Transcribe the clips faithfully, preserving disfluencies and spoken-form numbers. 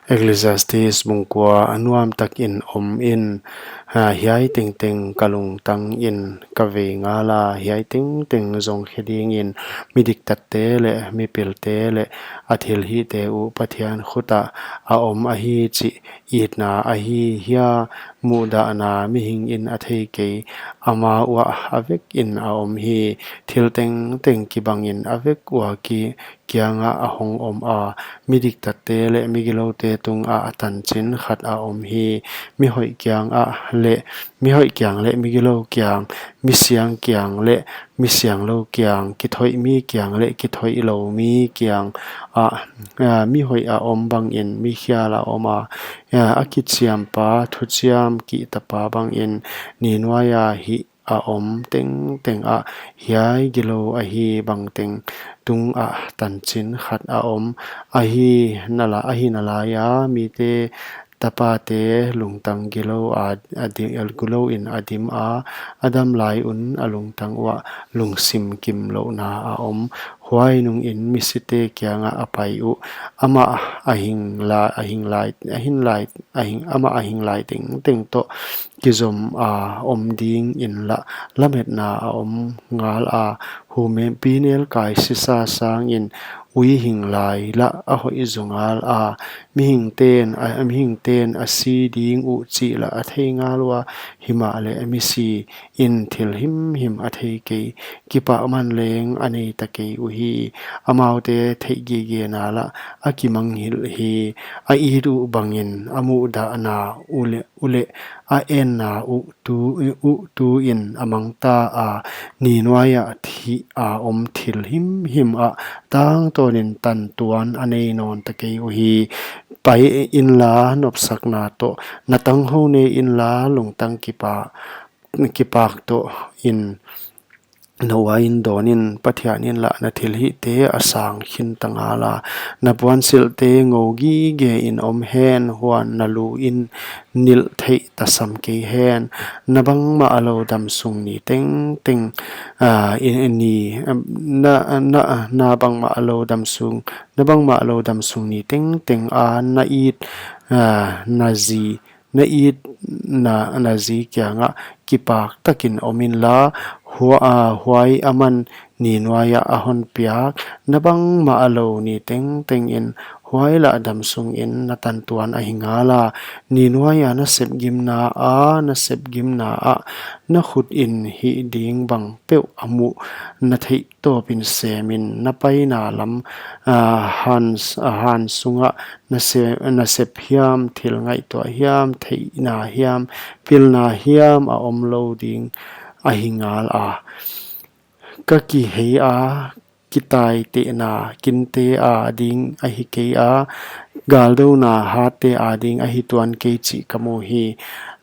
Ecclesiastes bung kua. A nuam takin om in, ha, hiai tengteng ka lungtang in ka vei ngal a, hiai tengteng zong khe dingin midiktatte leh mipilte leh a thilhihte uh Pathian khut ah a om ahi chih itna ahi hia, muhdahna mihing in a thei kei, amau ah a vek in a om hi. Thil tengteng kibangin a vek ua ki kiangah a hong om a, midiktatte leh migiloute tungah a tanchin khat a om hi. Mihoih kiangah leh, mihoih kiang leh migilo kiang, misiang kiang leh misianglou kiang, kithoih mi kiang leh kithoihlou mi kiang ah, a, mihoih a om bangin mikhial a om a, a, a kichiampa, thuchiam kihtapa bangin ni nuai a hih a om tengteng ah hiai gilou ahi bangteng tungah tanchin khat a om. Ahi nala, ahi nalai a mite tapate lungtang gilou a, a di-, gilou in a dim a, a dam lai un a lungtang uah lungsim kimlouhna a om. Huai nungin misite kiangah a pai uh, amah a hing la-, a hing lai, a hing lai, a hing, amah a hing lai tengteng toh kizom a om dingin lah lametna a om ngal a, humen pinel kai sisa sangin ui hing lai lah a hoih zaw ngal a, mihingten a, mihingten a si ding uh chih lah a thei ngal ua, himahleh misi in thil himhim a thei kei, kipahman leng a nei ta kei uhi. Amaute theihgigena lah a kimanghilh hi. A it uh bangin a muhdahna uh leh, uh leh a enna uh tu, uh tu in a mang ta a, ni nuai ah thi-, a om thil himhim ah tangtawnin tantuan a nei nawn ta kei uhi. Pai inla nopsakna toh, na tanghou ne inla lungtang kipak, kipak toh in na uain dawn in, Pathian in lah na thilhihte a sang khin ta ngal a, na puansilhte ngou gige in om hen, huan na lu in nilh theih tasam kei hen. Na bangmah a lou damsung ni tengteng, a, in, in ni, na, na, na bangmah a lou damsung, na bangmah a lou damsung ni tengteng a na it, a, na zi, na it na, na zi kiangah kipak takin om inla, hua-, a, huai aman ni nuai ah a hon piak, na bangmah a lou ni tengteng in huai lah damsung in na tantuan ahi ngal a, ni nuai a na sepgimna a, na sepgimna ah na khut in hih ding bang peuh a muh na theih tawpin semin, na paina lam, a, han, a, han sungah na se-, na sep hiam, thil ngaihtuah hiam, theihna hiam, pilna hiam a om lou ding ahi ngal a. Ka kihei a, kitaitehna kinte a ding ahi kei a, galdouna hatte a ding ahi tuan kei chih ka mu hi.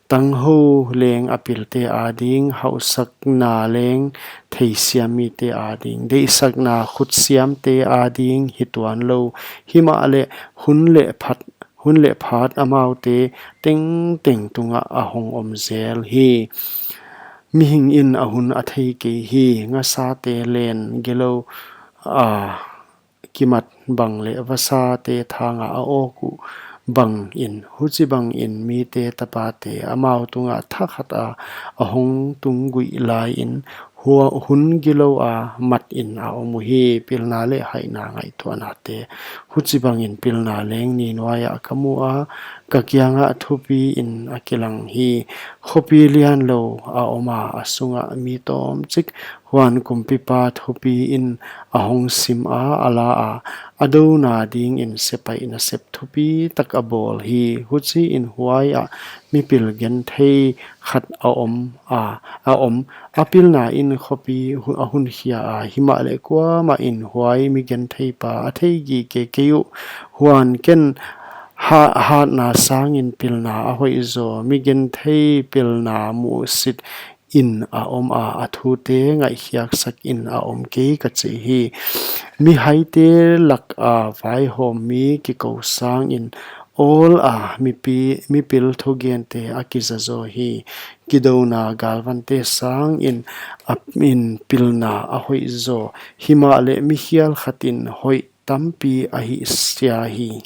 Tanghou leng a pilte a ding, hausakna leng theisiam mite a ding, deihsakna khutsiamte a ding hi tuan lou, himahleh hun leh phat, hun leh phat amaute tengteng tungah a hong om zel hi. Mihing in a hun a thei kei hi, ngasate len gilou a kimat bang leh vasate thanga a awk uh bangin, huchibangin mite tapate amau tungah thakhat a, a hong tung guih lai in, hua-, hun gilou a mat in a om uhi. Pilna leh haina ngaihtuahnate. Huchibangin pilna leng ni nuai ah ka mu a, ka kiangah thupi in a kilang hi. Khopi lianlou a om a, a sungah mi tawmchik, huan kumpipa thupi in a hong sim a, a la a, a douna dingin sepaih nasep thupi tak a bawl hi. Huchiin huai ah mipil genthei khat a om a, a om. A pilna in khopi hu-, a hun khia a, himahleh kuamah in huai mi gentheipa a thei gige kei uh. Huan ken ha-, hatna sangin pilna a hoih zaw, mi genthei pilna muhsit in a om a, a thute ngaihkhiaksak in a om kei ka chi hi. Mihaite lak a vaihawm mi kikou sangin awl a mipi-, mipil thugente a kiza zaw hi. Kidouna galvante sangin a, in pilna a hoih zaw, himahleh mikhial khat in hoih tampi a hihsia hi.